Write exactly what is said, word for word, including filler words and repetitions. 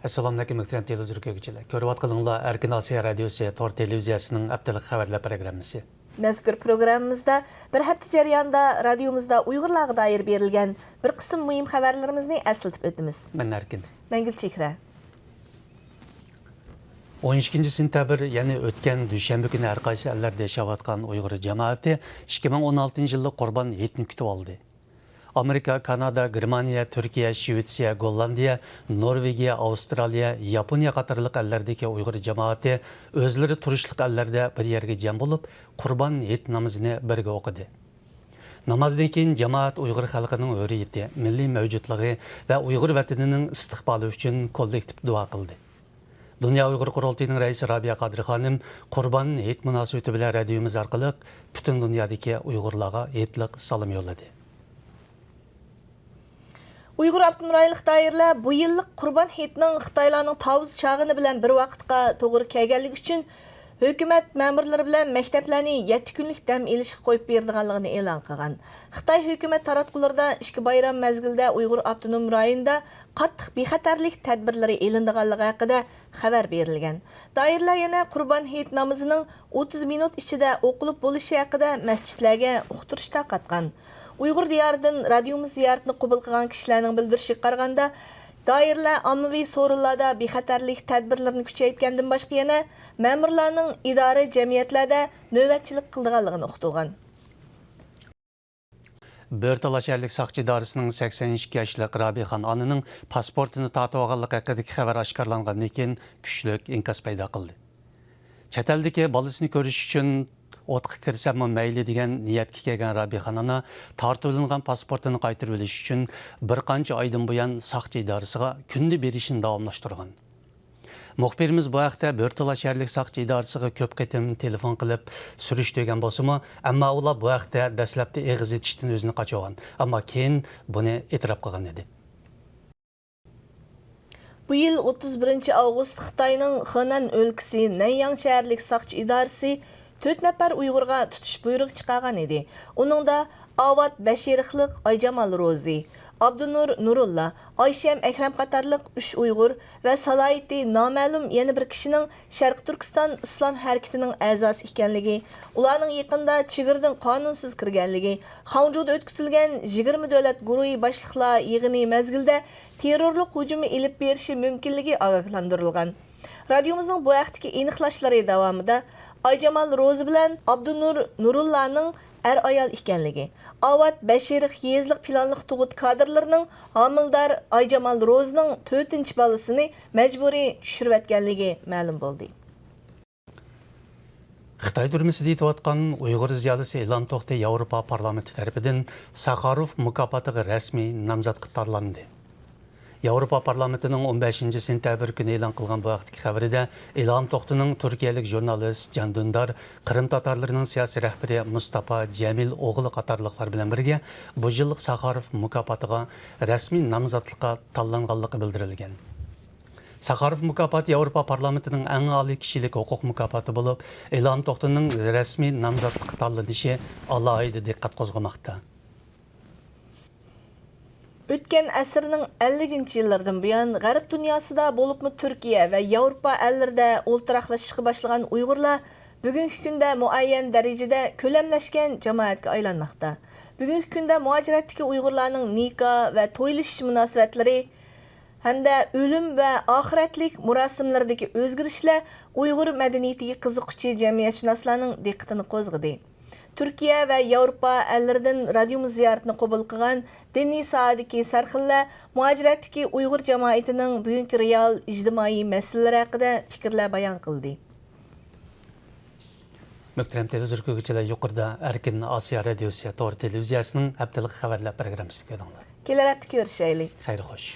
ئەسسالامۇئەلەيكۇم، مۆھتەرەم تېلېۋىزور كۆرگۈچىلەر. كۆرۈۋاتقىنىڭلار ئەركىن ئاسىيا رادىيوسى تور تېلېۋىزىيەسىنىڭ ھەپتىلىك خەۋەرلەر پروگراممىسى. مەزكۇر پروگراممىمىزدا بىر ھەپتە جەريانىدا رادىيومىزدا ئۇيغۇرلارغا دائىر بېرىلگەن بىر قىسىم مۇھىم خەۋەرلىرىمىزنى ئەسلىتىپ ئۆتىمىز. مەن ئەركىن. مەن گۈلچېھرە. ئون ئىككىنچى سېنتەبىر، يەنى ئۆتكەن دۈشەنبە كۈنى ھەر قايسى ئەللەردە ياشاۋاتقان ئۇيغۇر جامائىتى ئىككى مىڭ ئون ئالتىنچى يىللىق قۇربان ھېيتنى كۈتۈۋالدى. ئامېرىكا، كانادا، گېرمانىيە، تۈركىيە، شىۋېتسىيە، گوللاندىيە، نورۋېگىيە، ئاۋسترالىيە، ياپونىيە قاتارلىق ئەللەردىكى ئۇيغۇر جامائىتى ئۆزلىرى تۇرۇشلۇق ئەللەردە بىر يەرگە جەم بولۇپ، قۇربان ھېيت نامىزىنى بىرگە ئوقۇدى. نامازدىن كېيىن جامائەت ئۇيغۇر خەلقىنىڭ ھۆرىيىتى، مىللىي مەۋجۇتلۇقى ۋە ئۇيغۇر ۋەتىنىنىڭ ئىستىقبالى ئۈچۈن كوللېكتىپ دۇئا قىلدى. دۇنيا ئۇيغۇر قۇرۇلتىيىنىڭ رەئىسى رابىيە قادىر خانىم قۇربان ھېيت مۇناسىۋىتى بىلەن رادىيومىز ئارقىلىق پۈتۈن دۇنيادىكى ئۇيغۇرلارغا ھېيتلىق سالام يوللىدى. ئۇيغۇر ئاپتونوم رايونلۇق دائىرىلەر بۇ يىللىق قۇربان ھېيتنىڭ خىتايلارنىڭ تاۋۇز چاغىنى بىلەن بىر ۋاقىتقا توغرا كەلگەنلىكى ئۈچۈن، ھۆكۈمەت مەمۇرلىرى بىلەن مەكتەپلەرنى يەتتە كۈنلۈك دەم ئېلىشقا قويۇپ بېرىدىغانلىقىنى ئېلان قىلغان. خىتاي ھۆكۈمەت تاراتقۇلىرىدا ئىككى بايرام مەزگىلىدە ئۇيغۇر ئاپتونوم رايونىدا قاتتىق بىخەتەرلىك تەدبىرلىرى ئېلىنىدىغانلىقى ھەققىدە خەۋەر بېرىلگەن. دائىرىلەر يەنە قۇربان ھېيت نامىزىنىڭ ئوتتۇز مىنۇت ئىچىدە ئوقۇلۇپ بولۇشى ھەققىدە مەسچىتلەرگە ئۇقتۇرۇش تارقاتقان. ئۇيغۇر دىيارىدىن رادىيومىز زىيارىتىنى قوبۇل قىلغان كىشىلەرنىڭ بىلدۈرۈشىگە قارىغاندا، دائىرىلەر ئاممىۋى سورۇنلاردا بىخەتەرلىك تەدبىرلىرىنى كۈچەيتكەندىن باشقا، يەنە مەمۇرلارنىڭ ئىدارە، جەمئىيەتلەردە نۆۋەتچىلىك قىلىدىغانلىقىنى ئۇقتۇرغان. بۆرتالا شەھەرلىك ساقچى ئىدارىسىنىڭ سەكسەن ئىككى ياشلىق رابىخان ئانىنىڭ پاسپورتىنى تارتىۋالغانلىقى ھەققىدىكى خەۋەر ئاشكارىلانغاندىن كېيىن، كۈچلۈك ئىنكاس پەيدا قىلدى. چەت ئەلدىكى بالىسىنى كۆرۈش ئۈچۈن ئوتقا كىرسەممۇ مەيلى دېگەن نىيەتكە كەلگەن رابىخان ئانا تارتىۋېلىنغان پاسپورتىنى قايتۇرۇۋېلىش ئۈچۈن بىر قانچە ئايدىن بۇيان ساقچى ئىدارىسىغا كۈندە بېرىشىنى داۋاملاشتۇرغان. مۇخبىرىمىز بۇ ھەقتە بۆرتالا شەھەرلىك ساقچى ئىدارىسىگە كۆپ قېتىم تېلېفون قىلىپ سۈرۈشتۈرگەن بولسىمۇ، ئەمما ئۇلار بۇ ھەقتە دەسلەپتە ئېغىز ئېچىشتىن ئۆزىنى قاچۇرغان، ئەمما كېيىن بۇنى ئېتىراپ قىلغان ئىدى. بۇ يىل ئوتتۇز بىرىنچى ئاۋغۇست خىتاينىڭ خېنەن ئۆلكىسى نەنياڭ شەھەرلىك ساقچى ئىدارىسى تۆت نەپەر ئۇيغۇرغا تۇتۇش بۇيرۇقى چىقارغان ئىدى. ئۇنىڭدا ئاۋات بەشىرىقلىق ئايجامال روزى، ئابدۇنۇر نۇرۇللا، ئايشەم ئەكرەم قاتارلىق ئۈچ ئۇيغۇر ۋە سالاھىيىتى نامەلۇم يەنە بىر كىشىنىڭ شەرقىي تۈركىستان ئىسلام ھەرىكىتىنىڭ ئەزاسى ئىكەنلىكى، ئۇلارنىڭ يېقىندا چېگرىدىن قانۇنسىز كىرگەنلىكى، خاڭجۇدا ئۆتكۈزۈلگەن يىگىرمە دۆلەت گۇرۇھى باشلىقلار يىغىنى مەزگىلىدە تېررورلۇق ھۇجۇمى ئېلىپ بېرىشى مۇمكىنلىكى ئاگاھلاندۇرۇلغان. رادىيومىزنىڭ بۇ ھەقتىكى ئېنىقلاشلىرى داۋامىدا ئايجامال روزى بىلەن ئابدۇنۇر نۇرۇللانىڭ ئەر-ئايال ئىكەنلىكى، ئاۋات بەشىرىق يېزىلىق پىلانلىق تۇغۇت كادىرلىرىنىڭ ھامىلىدار ئايجامال روزىنىڭ تۆتىنچى بالىسىنى مەجبۇرىي چۈشۈرۈۋەتكەنلىكى مەلۇم بولدى. خىتاي تۈرمىسىدە يېتىۋاتقان ئۇيغۇر زىيالىيسى ئىلھام توختى ياۋروپا پارلامېنتى تەرىپىدىن ساخاروف مۇكاپاتىغا رەسمىي نامزات قىلىپ تاللاندى. ياۋروپا پارلامېنتىنىڭ ئون بەشىنچى سېنتەبىر كۈنى ئېلان قىلغان بۇ ھەقتىكى خەۋىرىدە، ئىلھام توختىنىڭ تۈركىيەلىك ژۇرنالىست جان دۈندار، قىرىم تاتارلىرىنىڭ سىياسىي رەھبىرى مۇستاپا جەمىل ئوغلى قاتارلىقلار بىلەن بىرگە بۇ يىللىق ساخاروف مۇكاپاتىغا رەسمىي نامزاتلىققا تاللانغانلىقى بىلدۈرۈلگەن. ساخاروف مۇكاپاتى ياۋروپا پارلامېنتىنىڭ ئەڭ ئالىي كىشىلىك ھوقۇق مۇكاپاتى بولۇپ، ئىلھام توختىنىڭ رەسمىي نامزاتلىققا تاللىنىشى ئالاھىدە دىققەت قوزغىماقتا. ئۆتكەن ئەسىرنىڭ ئەللىكىنچى يىللىرىدىن بۇيان، غەرب دۇنياسىدا، بولۇپمۇ تۈركىيە ۋە ياۋروپا ئەللىرىدە ئولتۇراقلىشىشقا باشلىغان ئۇيغۇرلار بۈگۈنكى كۈندە مۇئەييەن دەرىجىدە كۆلەملەشكەن جامائەتكە ئايلانماقتا. بۈگۈنكى كۈندە مۇھاجىرەتتىكى ئۇيغۇرلارنىڭ نىكاھ ۋە تويلىشىش مۇناسىۋەتلىرى ھەمدە ئۆلۈم ۋە ئاخىرەتلىك مۇراسىملىرىدىكى ئۆزگىرىشلەر ئۇيغۇر مەدەنىيىتىگە قىزىققۇچى جەمئىيەتشۇناسلارنىڭ دىققىتىنى قوزغىدى. تۈركىيە ۋە ياۋروپا ئەللىرىدىن رادىيومىز زىيارىتىنى قوبۇل قىلغان دىنىي ساھەدىكى سەرخىللەر مۇھاجىرەتتىكى ئۇيغۇر جامائىتىنىڭ بۈگۈنكى رېئال ئىجتىمائىي مەسىلىلىرى ھەققىدە پىكىرلەر بايان قىلدى. مۆھتەرەم تېلېۋىزور كۆرگۈچىلەر، يۇقىرىدا ئەركىن ئاسىيا رادىيوسى تور تېلېۋىزىيەسىنىڭ ھەپتىلىك خەۋەرلەر پروگراممىسىنى كۆردۈڭلار. كېلەر ھەپتە كۆرۈشەيلى. خەير خوش.